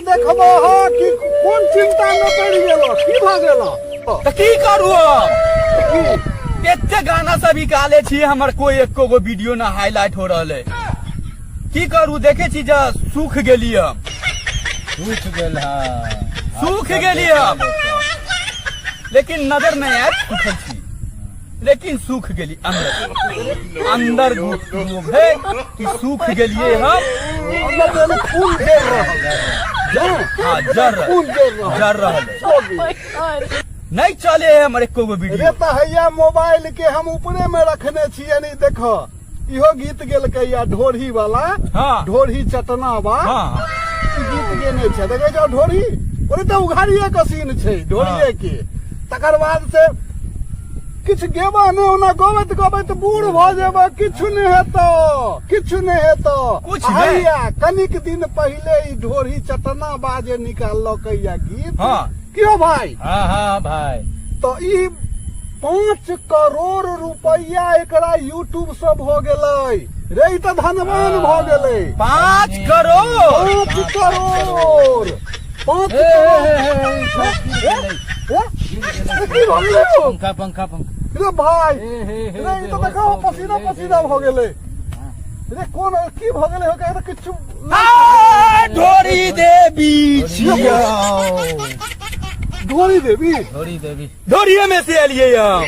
देखबो ह कि कोन चिंता में पड़ि गेलो की भऽ गेलो तऽ की करू हम एते गाना सब निकाले छी हमर कोई एको गो वीडियो ना हाईलाइट हो रहल है की करू देखे छी जे सूख गेली हम सूख गेल हाँ सूख गेली हम लेकिन नजर नहीं आयत सूखल छी लेकिन सूख गेली अंदर अंदर है कि सूख गेलिए हम अंदर देने खून जर रहल है हाँ जर खून जर रहल जर रहल है नहीं चले है हमर एको गो रे वीडियो तऽ हैया मोबाइल के हम ऊपरे में रखने छियै नहीं देख इहो गीत गेलकै या ढोढ़ी वाला हाँ। ढोढ़ी चटना बा हाँ ई गीत गेने छै देखै छौ ढोढ़ी ओरे तऽ उघारिये के सीन छै ढोढ़िये के तकर बाद से किछु गेबा नहि ओना गबैत गबैत बूढ़ भऽ जेबा किछु नहि हेतौ किछु नहि हेतौ कुछ नहि। हैया कनिक दिन पहिले ई ढोढ़ी चटना बाजे निकाललकै या गीत हाँ। क्यों भाई हाँ हाँ भाई तऽ ई 5 करोड़ रुपैआ एकरा यूट्यूब से भऽ गेलै रे ई तऽ धनवान भऽ गेलै 5 करोड़ 5 करोड़ पाँच ए, करोड़ ए, ए, ए, ए, ए, की भऽ गेलै यौ? पंखा पंखा पंखा रे भाई हे, हे, हे, रे ई तऽ बेहोश देखो भऽ पसीना गेलै। पसीना भऽ गेलै रे कोन की भऽ गेलै हो के किछु आ, ढोरी देवी छियौ ढोरी देवी ढोरी देवी ढोरिये में से एलिए हम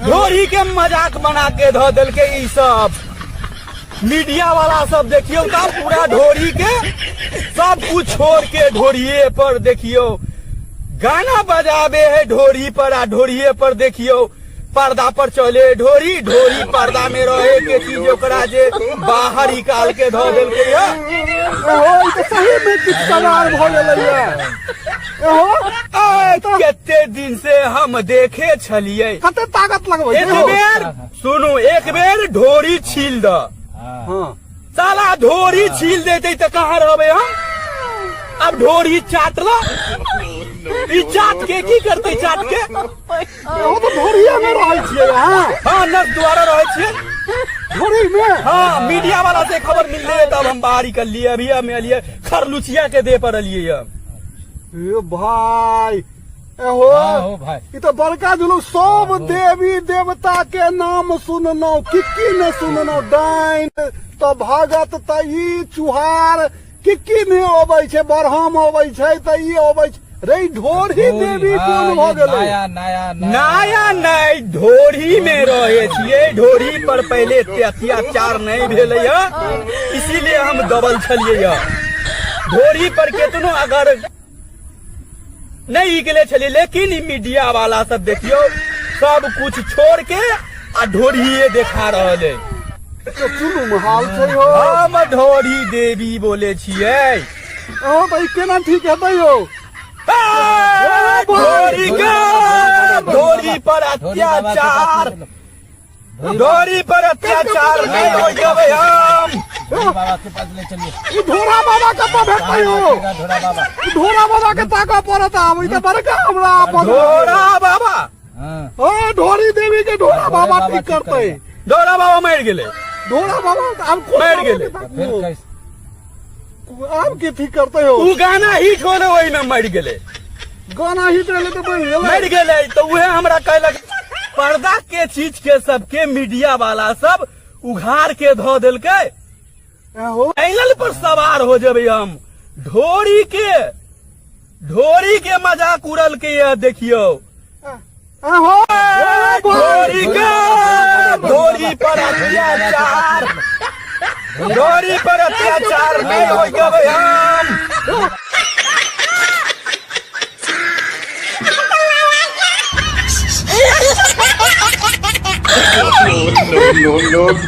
ढोरी के मजाक बना के धऽ देलकै ई सब मीडिया वाला सब देखियौ तऽ पूरा ढोरी के सब कुछ छोड़ के ढोरिये पर देखियौ गाना बजाबे है ढोरी पर आ ढोरिये पर देखियौ पर्दा पर चले ढोरी ढोरी पर्दा में रहे के चीज ओकरा जे बाहर निकाल के धऽ देलकै है ओहो ई तऽ सही में किछु सवार भऽ गेलै एहो आय, कते दिन से हम देखे छलियै कते ताकत लगबै एक बेर सुनू एक बेर ढोरी छील द हाँ हँ साला ढोरी छील देते तऽ कहाँ रहबै हम अब ढोरी चाट ल ई चाट के की करते चाट के एहो तऽ ढोरिये में रहै छियै अहाँ हाँ नस द्वारा रहै छियै ढोरी में हाँ मीडिया वाला से खबर मिलले तब हम बाहर निकल लिए अभी हम एलिए खरलुचिया के दे पर एलिए हम ए भाई एहो हाँ हो भाई ई तऽ बड़का जुलूस सब देवी देवता के नाम सुनलहुँ की की नहि सुनलहुँ डाइन तऽ भगत तऽ ई चुहार की की नहि अबै छै बरहम अबै छै तऽ ई अबै छै रे ई ढोरी देवी कोन हाँ, भऽ ये गेलै नया नया नया नहि ढोरी में रहे छियै ढोरी पर पहिले एते अत्याचार नहि भेलै है इसीलिए हम दबल छलियै है ढोरी पर केतनो अगर नहि निकले छलियै लेकिन ई मीडिया वाला सब देखियौ सब कुछ छोड़ के आ ढोरिये देखा रहल है तऽ चुनू हाल छै हो हम ढोरी देवी बोले छियै अहाँ तऽ ई केना ठीक हेतै यौ ए, ढोरी के ढोरी पर अत्याचार ढोरी पर अत्याचार नहीं हो देबै हम ढोरी बाबा के पास ले चलिए ई ढोरा बाबा कतऽ भेटतै यौ कहाँ ढोरा बाबा ई ढोरा बाबा के ताकऽ पड़त आब ई तऽ बड़का हमरा आपद ढोरा बाबा हाँ ओ ढोरी देवी के ढोरा ढोरा बाबा बाबा ठीक ठीक करतै करेगा। ढोरा बाबा मरि गेलै ढोरा बाबा तऽ आब कोन मरि बाबा गेलै। के तो फिर ताकू? कैसे आब के ठीक करतै हो उ गाना हिट होले ओहिमे मरि गेलै गाना हिट रहलै तऽ बढ़ि गेलै मरि गेलै तऽ उहे हमरा कहलक पर्दा के चीज के सबके मीडिया वाला सब उघार के धऽ देलकै हो चैनल पर सवार हो जेबै हम ढोरी के मजाक उड़ल के ये देखियौ हो ढोरी के ढोरी पर अत्याचार ढोरी पर अत्याचार नहीं हो देबै हम No, no, no, no.